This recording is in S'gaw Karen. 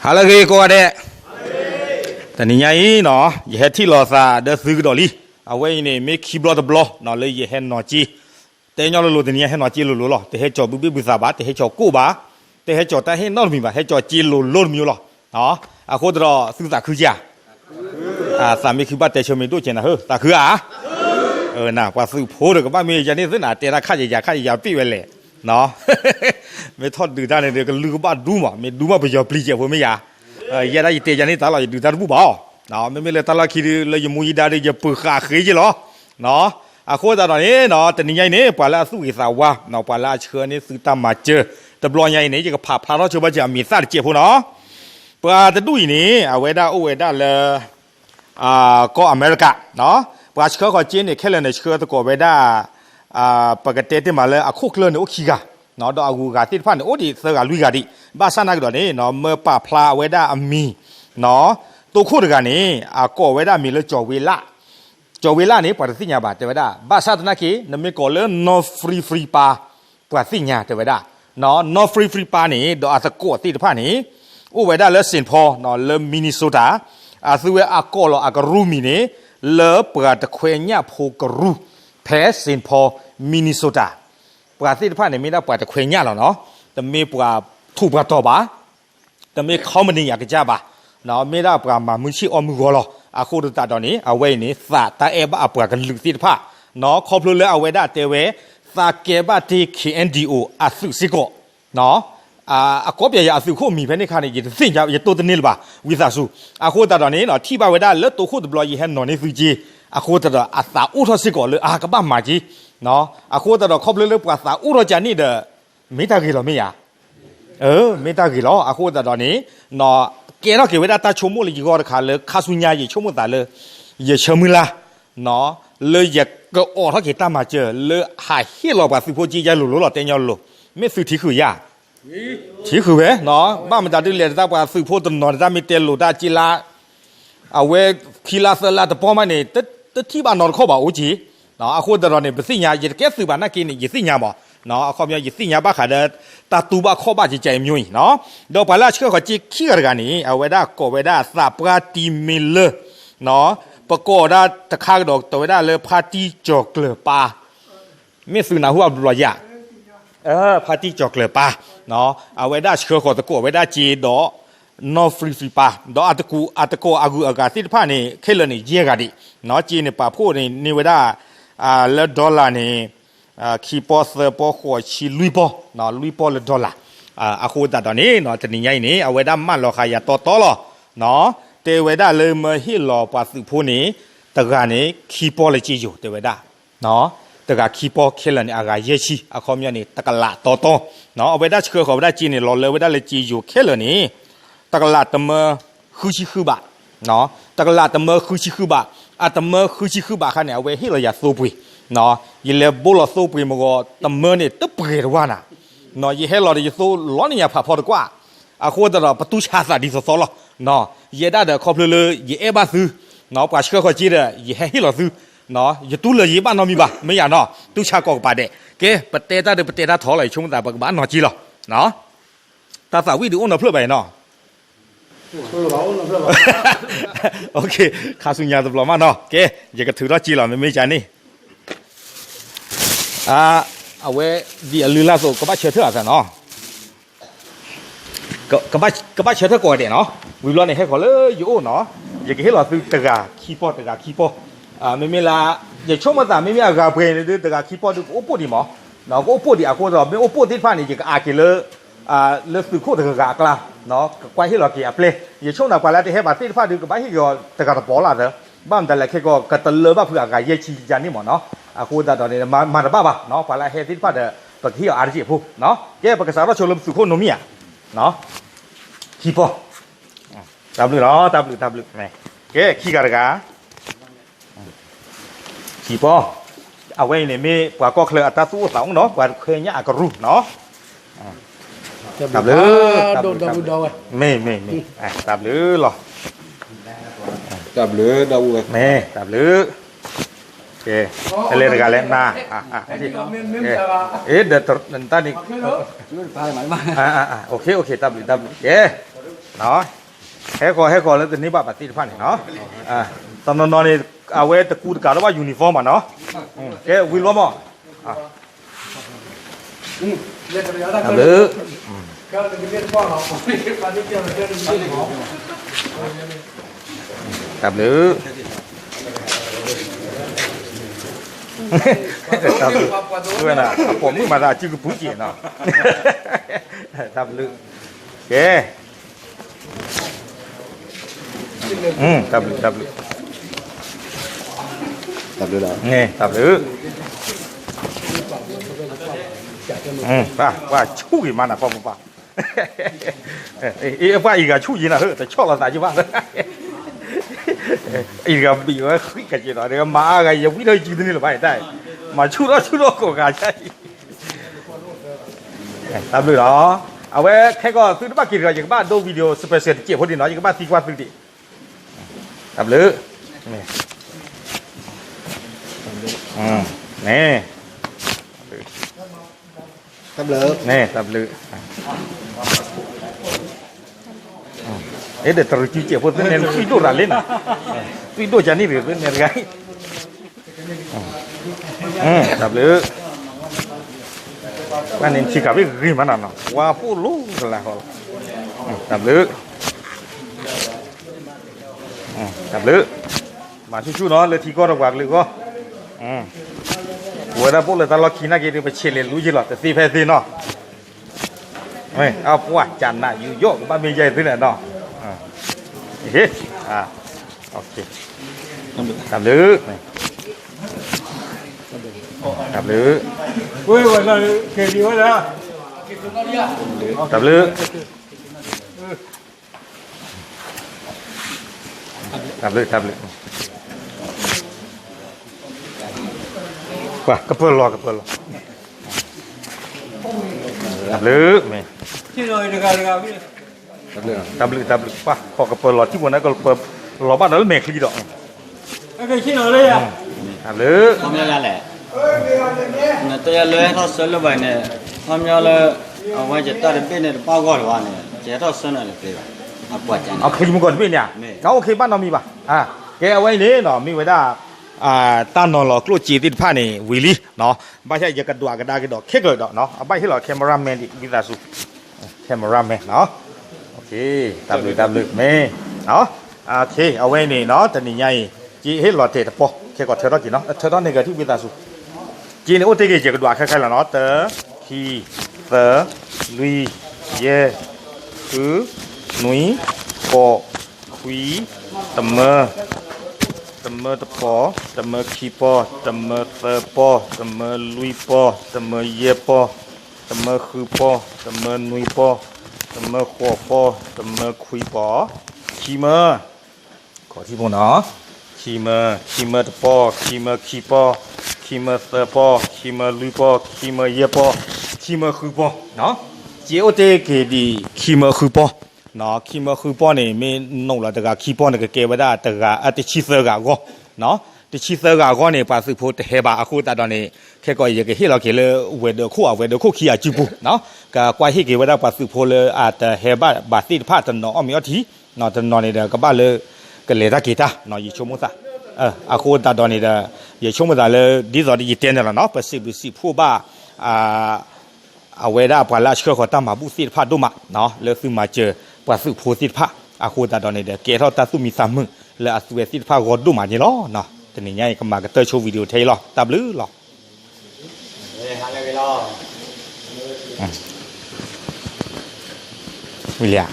ဟါလၢအဂ့ၤကိးဂၤဒဲး, တနံၤညါအံၤနီၤ ယဟဲထံၣ်လိာ်သးဒီးသုကဒီးလံ. အဝဲအံၤန့ၣ် မ့ၢ်ခံဘျီတဘျီနီၤ လၢယဟဲနီၤက့, တဲညီလိၤလိၤတနံၤညါဟဲနီၤက့လိၤလိၤလီၤ. တဟဲကၠီၤဘုဘ့ၣ်ဘုသးဘၣ်, တဟဲကၠီၤကိၣ်ဘၣ်, တဟဲကၠီၤတၢ်ဟ့ၣ်နီတမံၤဘၣ်, ဟဲကၠီၤက့လိၤလိၤတမံၤလီၤ. အဃိသတးဒီးသုသးခုဧါ, သးမ့ၢ်ခုဘၣ်တဲဆၢမ့ၢ်ဒိၣ်ကဲနၤဧၢ, သးခုဧါ. ပှၤသုးဖိဒီးကဘၣ်မ့ၢ်ယၤန့ၣ်သ့ၣ်နၤ တဲတၢ်ခးယယၤခးယယၤပ့ၣ်ဝဲလဲၣ်. မ့ၢ်ထီၣ်ဒုးတၢ်န့ၣ်ဒီး ကလုၢ်ကဘၣ်ဒူမး, မ့ၢ်ဒူမးပယီၤပျံၤကဲးဖိမ့ၢ်ယၤ. ယဲဒၣ်ယတဲယၤန့ၣ်တၢ်လီၤ ယဒုးတၢ်တဘူၣ်ဘၣ်အီၤ. မ့မ့ၢ်လၢတၢ်လီၢ်ခံဒီး လၢယမူယဒါဒီး ယပၢၤဃာ်ဃ့က့လီၤ. အဃိသတးဒီးန့ၣ် တနံၤညါအံၤန့ၣ် ပှၤလၢအသူၣ်ဂ့ၤသးဝါ, ပှၤလၢအဆှၢန့ၢ်သုတၢ်မၤစၢၤ, တဘျီညါအံၤန့ၣ် ယကဖးဖျါထီၣ်ဆၢဘၣ်စၢၤအမံၤသၣ်တစဲးဖိနီၤ. ပှၤတဒူၣ်အံၤန့ၣ် အဝဲဒၣ်အိၣ်ဝဲဒၣ်လၢ ကီၢ်အမဲရကၤ, ပှၤဆှၢဃီၤက့န့ၣ် ခဲလၢာ်န့ၣ် ဆှၢသကိးဝဲဒၣ်, ပကတဲတ့ၢ်မးလၢအခိၣ်ကျၢၢ်န့ၣ်အိၣ်ခံဂၤ, ဒီးအဂုၤအဂၤသ့ၣ်တဖၣ်န့ၣ် အိၣ်ဒံးသၢဂၤလွံၢ်ဂၤဒံး, ဘၣ်ဆၣ်နာ်က့ဒီးန့ၣ် မၢပာ်ဖျါအဝဲဒၣ်အမံၤ, တိခိၣ်တဂၤန့ၣ် အကိးဝဲဒၣ်အမံၤလၢကၠီၤဝ့လၣ်, ကၠီၤဝ့လၣ်န့ၣ် ပှၤတသ့ၣ်ညါဘၣ် တဲဝဲဒၣ်, ဘၣ်ဆၣ်သနာ်က့ နမ့ၢ်ကိးလၢ နီၢ်ဖရံဖရံပၤ, ပှၤသ့ၣ်ညါတဲဝဲဒၣ်, နီၢ်ဖရံဖရံပၤန့ၣ် ဒီးအသကိးသ့ၣ်တဖၣ်န့ၣ် အိၣ်ဝဲဒၣ်လၢ Saint Paul လၢ Minnesota, အသုဝဲအကိးလီၤအကရူၢ်မံၤန့ၣ် လၢပှၤတခွဲညၣ်ဖိကရူၢ်, ဖဲ Saint Paul Minnesota, ပှၤသ့ၣ်တဖၣ်န့ၣ် မ့ၢ်ဒၣ်ပှၤတခွဲညၣ်လီၤနီၤ, တမ့ၢ်ပှၤထူးပှၤတီၤဘၣ်, တမ့ၢ် ခီမနံၤ အကစၢ်ဘၣ်, မ့ၢ်ဒၣ်ပှၤမၤမုာ်ဆ့ၣ်အီၣ်မုၢ်ဂီၤလီၤ. အဃိသတးဒီးန့ၣ် အဝဲအံၤန့ၣ် သးတၢ်အဲၣ်ဘၣ်အပှၤကလုာ်သ့ၣ်တဖၣ်, ခီဖျိလၢအဝဲဒၣ်တဲဝဲ, သးကဲဘၣ်တ့ၢ် KNDO အသုးစ့ၢ်ကီး, အကီးပယၤယၤအသုးခိၣ်မံၤဖဲန့ၣ်အခါန့ၣ် ယတသ့ၣ်ညါ ယတိၢ်တန့ၢ်လၢၤဘၣ် ဝံသးစူၤ, အဃိသတးဒီးန့ၣ် ထံၣ်ဘၣ်ဝဲဒၣ်လၢတိခိၣ်တဘျီ ယဟဲနီၤန့ၢ်သုက့, အဃိသတးဒီးအသးအိၣ်ထီၣ်စ့ၢ်ကီးလၢအကဘၣ်မၤက့, အဃိသတးဒီးခီဖျိလၢပှၤသးအိၣ်ထီၣ်ကန့ၣ်ဒီး မ့ၢ်တၢ်ဂ့ၤလီၤမ့ၢ်ဧါ မ့ၢ်တၢ်ဂ့ၤလီၤ. အဃိသတးဒီးန့ၣ် ကဲထီၣ်က့ၤဝဲဒၣ်တၢ်ဆိကမိၣ်လၢယဂီၢ်တခါလၢခါဆူညါ ယဆိကမိၣ်သးလၢ ယဆၢမုၢ်လၢ် လၢယကအိးထီၣ်က့ၤတၢ်မၤစၢၤလၢဟးဟ့ၣ်လီၤပှၤသုးဖိက့ယါလိၤလိၤလီၤ တဲညီလိၤလိၤ, မ့ၢ်သုထံၣ်ဃုာ်ယါ, ထံၣ်ဃုာ်ဝဲ, ဘၣ်မတၤဒ်လဲၣ်တၢ်ပှၤသုးဖိတနီၤတၢ်မ့ၢ်တဲလိာ်တၢ်က့လါ အဝဲခံလါသၢလါတပီၢ်မးန့ၣ် တထံၣ်ဘၣ်နီတခီၣ်ဘၣ်အိၣ်က့ၤ, အဃိသတးဒီးန့ၣ် ပသ့ၣ်ညါ ယတကဲသုးဘၣ်နာ်က့န့ၣ် ယသ့ၣ်ညါမး, အခီပညီ ယသ့ၣ်ညါဘၣ်ဃးဒီး တၢ်တူၢ်ဘၣ်ခီၣ်ဘၣ်ကကဲအမျိုးအံၤ, ဒီးပှၤလၢအဆှၢဃီၤက့ခံဂၤတဂၤန့ၣ် အဝဲဒၣ်ကိးဝဲဒၣ်သးပှၢ်တံမ့လၢ, ပကိးဒၣ်တခါကဒီး တဲဝဲဒၣ်လၢဖါတံကၠီၤကျၢၤပၤ မ့ၢ်သုနၢ်ဟူအဘျီယါ, ဖါတံကၠီၤကျၢၤပၤ, အဝဲဒၣ်ဆှၢဃီၤသကိးဝဲဒၣ်က့ဒီး နီၢ်ဖရံဖရံပၤ, ဒီးအတကိးအဂုၤအဂၤသ့ၣ်တဖၣ်န့ၣ် ခဲလၢာ်န့ၣ် ယဲၢ်ဂၤဒံး, က့န့ၣ်ပာ်ဖှိၣ်န့ၢ်ဝဲဒၣ် လၢ dollar န့ၣ် ခံပီၢ်သၢပီၢ်ဃိးဆံလွံၢ်ပီၢ်, လွံၢ်ပီၢ်လၢ dollar, အဃိသတးဒီးန့ၣ် တနံၤညါအံၤန့ၣ် အဝဲဒၣ်မၢလီၤဃာ်ယၤတီတီလီၤ, တဲဝဲဒၣ်လၢမၢဟ့ၣ်လီၤပှၤသုးဖိန့ၣ် တဂၤန့ၣ် ခံပီၢ်လၢက့ယိၤ တဲဝဲဒၣ် တဂၤခံပီၢ်ခဲလၢာ်န့ၣ် အဂၤယဲၢ်ဆံ အခီပညီန့ၣ် တကလးတီတီ, အဝဲဒၣ်ဆှၢဃီၤဝဲဒၣ်က့န့ၣ် လီၤလၢဝဲဒၣ်လၢက့ယိၤခဲလၢာ်န့ၣ် တကလးတမၢဃုဆံဃုဘး, တကလးတမၢဃုဆံဃုဘး, အတမၢဃုဆံဃုဘးအခါန့ၣ် အဝဲဟ့ၣ်လီၤယၤသိပှ့ၤ, ယလဲၤဘိလီၤသိပှ့ၤမဂီၤ တမၢန့ၣ်တပှဲၤတဝၢ်နၤ, ယဟဲလီၤဒီးယသိလီၤန့ၢ်ယၤဖးဖီတကွၢ်, အဃိသတးဒီးပတူၢ်ဆါသးဒ်သိးသိးလီၤ, ယဲဒၣ်ဒီးခီဖျိလၢယအဲၣ်ဘၣ်သု, ပှၤဆှၢဃီၤက့ဒီး ယဟဲဟ့ၣ်လီၤသု, ယတူၢ်လၢယဘၣ်နီတမံၤဘၣ် မ့ၢ်ယၤနီၤ တူၢ်ဆါကိးကပၤဒဲး, ကဲ ပတဲတၢ်ဒီးပတဲတၢ်ထီလီၤ ယဆိကမိၣ်သးပကဘၣ်နီၢ်က့လီၤ, တၢ်သးဝံၣ်ဒုးအိၣ်နီဖျၢၣ်ဘၣ်အံၤနီၤ ခါဆူညါတဘျီမးနီၤ ကဲ ယကထုးထီၣ်က့လီၤ မ့မ့ၢ်ကန့ၣ်, အဝဲ ဒ်အလုၢ်အလၢ်အသိး ကဘၣ်ဆၢထၢၣ်အသးနီၤ ကဘၣ်ဆၢထၢၣ်ကိးဂၤဒဲးနီၤ, ဝံၤဘျီန့ၣ် ဟဲဃီၤလၢယအိၣ်နီၤ, ယကဟ့ၣ်လီၤသုတဂၤခံပီၢ် တဂၤခံပီၢ်, မ့မ့ၢ်လၢ ယဆိကမိၣ်သး မ့မ့ၢ်အဂၤပှဲၤန့ၣ်ဒုး တဂၤခံပီၢ်ဒုး ကအိၣ်ပိၢ်ဒံးမး, ကအိၣ်ပိၢ်ဒံးအဃိဒီး မ့ၢ်အိၣ်ပိၢ်သ့ၣ်တဖၣ်န့ၣ် ယကအးက့ၤလၢ လၢသုးခိၣ်တဂၤဂၤအကျါ, ကကွၢ်ဟ့ၣ်လီၤက့ၤအပျဲၢ်, ယဆိကမိၣ်သး ပှၤလၢတဟဲဘၣ်သ့ၣ်တဖၣ်ဒုး ကဘၣ်ဟ့ၣ်က့ၤအီၤတဂၤတပီၢ်လၢသၢ, ဘၣ်မတၤလဲၣ်ခဲကီး ကတလၢဘၣ်ဖုးအဂၤယဲၢ်ဆံယါန့ၣ်မးနီၤ, အဃိသတးဒီးန့ၣ် မၤတဘၣ်ဘၣ်နီၤ, ပှၤလၢအဟဲသ့ၣ်တဖၣ်ဒီး ပကဟ့ၣ်အီၤအါတက့ၢ်ဖိ, ကဲ ပကစးထီၣ်ဆိလၢပသုးခိၣ်နိမ့ၢ်ဧါ ခံပီၢ်, တၢ်ဘျုးလီၤ တၢ်ဘျုး တၢ်ဘျုး, ကဲ ခံဂၤတဂၤ ခံပီၢ်, အဝဲအံၤန့ၣ် မ့ၢ်ပှၤကီၢ်ချၢအတၢ်သူၣ်အိၣ်သးအိၣ်နီၤ, ပှၤတခွဲညၣ်အကရူၢ်နီၤ, တၢ်ဘျုး, မ့ၢ် မ့ၢ် မ့ၢ်, တၢ်ဘျုးလီၤ, တၢ်ဘျုး, မ့ၢ်တၢ်ဘျုး, ကဲ တလဲၤတဂၤလဲၤနၤ, အ့ ဒီးတၢ်န့ၣ်, တၢ်ဘျုး တၢ်ဘျုး, ကဲ ဟဲဃီၤဟဲဃီၤလၢတန့ၢ်ဘၣ်ပှၤသ့ၣ်တဖၣ်န့ၣ်နီၤ, တနီၤနီၤန့ၣ် အဝဲတကူတကးထီၣ်ဘၣ် uniform ဘၣ်နီၤ, ကဲဝံၤလီၤမး, တၢ်ဘျုး တၢ်ဘျုး, တၢ်ဘျုး, အပိာ်မုၣ်မၤသးအစုကပူၤက့ၤနီၤ, တၢ်ဘျုး, ကဲ တၢ်ဘျုး တၢ်ဘျုး, တၢ်ဘျုး, ပှၤဆူၣ်ဂ့ၤမးနၤပှၤပှၤပှၤ, အ့ ပှၤအံၤဂၤဆူၣ်ယံၤနၤ တဆီၣ်လီၤသးယံၤဘၣ်, အံၤတဂၤဘံၣ်ဝဲဃံးကက့ၤဒီး မၤအါဂၤယဝံထီၣ်ယစုတန့ၢ်လၢၤဘၣ်အံၤတၢ်, မၤဆူၣ်ထီၣ်ဆူၣ်ထီၣ်ကိးဂၤဆၢအံၤ တၢ်ဘျုးလီၤ, အဝဲခဲကီးသုတဘၣ်က့ၤတဂၤ ယကဘၣ်ဒိ video special တစဲးဖိဒံးနီၤ ယကဘၣ်သံကွၢ်သုဒံး, တၢ်ဘျုး, န့ၣ်, န့ၣ် တၢ်ဘျုး, အ့ ဒီးတရူးစုစဲးဖိသုန့ၣ် သွံၣ်ဒိၣ်ရၤလံနီၤ, သွံၣ်ဒိၣ်ကန့ၣ်တဂ့ၤသုန့ၣ်တဂၤအံၤ တၢ်ဘျုး, ပှၤန့ၣ်ထံခးဘ့ၣ်ဂ့ၤမးနီၤနီၤ ဝါပိၢ်လိကလၤဃီလီၤ, တၢ်ဘျုး, တၢ်ဘျုး, မၤဆူၣ်ဆူၣ်နီၤ လၢထံကီၢ်ဒီးပှၤကလုာ်အဂီၢ်, ပဝဲဒၣ်ပိာ်လၢတၢ်လီၢ်ခံနာ်က့ၤဒီး ပဆဲးလဲၤလူယ့ၢ်လီၤ တသ့ဖဲသ့နီၤ, အပှၤကနၣ်ယူးယီၣ်ကဘၣ်မ့ၢ်ယဲၢ်သုန့ၣ်နီၤ, တၢ်ဘျုး, တၢ်ဘျုး, တၢ်ဘျုး, တၢ်ဘျုး, တၢ်ဘျုး, ပှၤကပၢၤလီၤ ကပၢၤလီၤ, တၢ်ဘျုးမ့ၢ် တၢ်ဘျုး တၢ်ဘျုး ပှၤခီၣ်ကပၢၤလီၤ ထံၣ်ဖိန့ၣ် ကပၢၤလီၤဘၣ်ဒီးလၢမဲာ်ချံဒီး တၢ်ဘျုး ခီပညီလၢ နတယၤလၢဟဲထီၣ်ဆၢလၢဘၣ်န့ၣ် ခီပညီလၢ အဝဲယတၢ်တဘ့ၣ်န့ၣ်တဘၣ်ဂီၢ်လၢၤဘၣ်န့ၣ် ယဟဲထီၣ်ဆၢနၤလၢၤသ့ဘၣ် အပှၤကန့ၣ် အချံမုၢ်ကီၢ်တဘ့ၣ်န့ၣ် ကအိၣ်ခ့ဘၣ်နီတမံၤဘၣ် ကဲအဝဲအံၤန့ၣ်နီၤ မ့ၢ်ဝဲဒၣ် တၢ်နီၤလီၤကျိၣ်စ့သ့ၣ်တဖၣ်န့ၣ် ဝံၤလံ ဘၣ်ဆၣ်ယကဒွးကဒါက့ၤဒီးခဲကၢၢ်ဒီး အဘၣ်ဟ့ၣ်လီၤ cameraman ဒံး ဝံသးစူၤ cameraman နီၤ တၢ်ဘျုးတၢ်ဘျုးမ့ၢ် အဝဲအံၤန့ၣ်နီၤ တနံၤညါအံၤ က့ဟ့ၣ်လီၤတဲာ်တပီၢ် ခဲကီးထၢထီၣ်က့ၤနီၤ ထၢထီၣ်န့ၣ်ဂ့ၤထံၣ်ဝံသးစူၤ က့န့ၣ်အိၣ်တ့ၢ်က့ၤ ယကဒွးခဲခဲလီၤနီၤ တၢ ခံ သၢ လွံၢ် ယဲၢ် ဃု နွံ ဃိး ခွံ တမၢ တမၢတပီၢ် တမၢခံပီၢ် တမၢသၢပီၢ် တမၢလွံၢ်ပီၢ် တမၢယဲၢ်ပီၢ် တမၢဃုပီၢ် တမၢနွံပီၢ် တမၢဃိးပီၢ် တမၢခွံပီၢ် ခံမၢ ခီထံဖိနီၤ ခံမၢ ခံမၢတပီၢ် ခံမၢခံပီၢ် ခံမၢသၢပီၢ် ခံမၢလွံၢ်ပီၢ် ခံမၢယဲၢ်ပီၢ် ခံမၢဃုပီၢ် က့အိၣ်တ့ၢ်က့ၤဒံး ခံမၢဃုပီၢ် ခံမၢဃုပီၢ်န့ၣ် မ့ၢ်နိးလီၤတဂၤခံပီၢ်န့ၣ် ကကဲဝဲဒၣ်တဂၤ တဆံသၢဂၤအဂီၢ် တဆံသၢဂၤအဂီၢ်န့ၣ် ပှၤသုးဖိတဟဲဘၣ်အဃိသတးဒီးန့ၣ် ခဲကီးယကဟ့ၣ်လီၤက့ၤလၢ ဝဲၤဒၢးခိၣ် အဝဲၤဒၢးခိၣ်ခံအစုပူၤ ကကွၢ်ဟ့ၣ်က့ၤဝဲဒၣ်ပှၤသုးဖိလၢအတဟဲဘၣ်ဘၣ်သ့ၣ်တဖၣ် တနီၤအီၣ်မ့ၤအီထံ တနီၤန့ၣ်ဒီးကဘၣ်လၢ ကလဲၤတၢ်က့ၤတၢ် ယဆိကမိၣ်သး အဃိသတးဒီးန့ၣ်ဒီး ယဆိကမိၣ်သးလၢ ဒ်သိးယတဲန့ၣ်လီၤနီၤ ပစံးဘျုးစံးဖှိၣ်ဘၣ် အဝဲဒၣ်ပှၤလၢအဆှၢဃီၤတၢ်မၤဘူၣ်သ့ၣ်တဖၣ်ဒိၣ်မး လၢသုမၤစၢၤပှၤသုးဖိသ့ၣ်တဖၣ် အဃိသတးဒီးန့ၣ်ဒီး ကဲထီၣ်တၢ်သူၣ်မံသးမုာ်လၢအသုဝဲသ့ၣ်တဖၣ်ဂီၢ်ဒိၣ်မးန့ၣ်လီၤ. တနံၤညါအံၤ ကမၤကတၢၢ်ဆိ video ထဲအံၤလီၤ. တၢ်ဘျုးလီၤ. ဝံၤလံဧါ.